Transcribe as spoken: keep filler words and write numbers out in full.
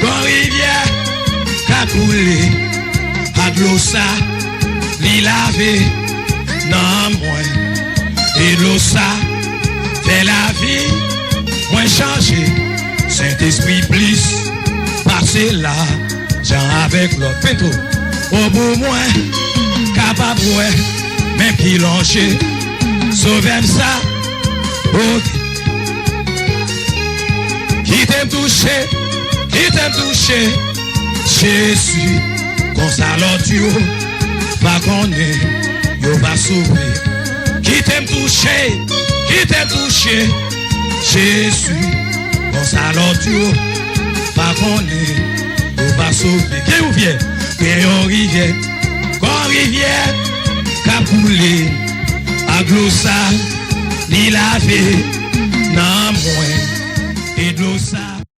Gran rivyè k ap koule, ak dlo sa, li lave nanm mwen. E dlo sa fè lavi mwen chanje. Sentespri plis pase lajan avèk lò. Petro, o pou mwen kapab wè men pi lonje. Sovè m sa, o Kite m touche, kite m touche Jezi. Konsa lòt yo pa konnen, yo pa sove. Kite m touche, kite m touche Jezi. Konsa lòt yo pa konnen, yo pa sove. Gen yon rivyè, gen yon rivyè, yon rivyè k ap koule. Ak dlo sa, li lave nanm mwen. E dlo sa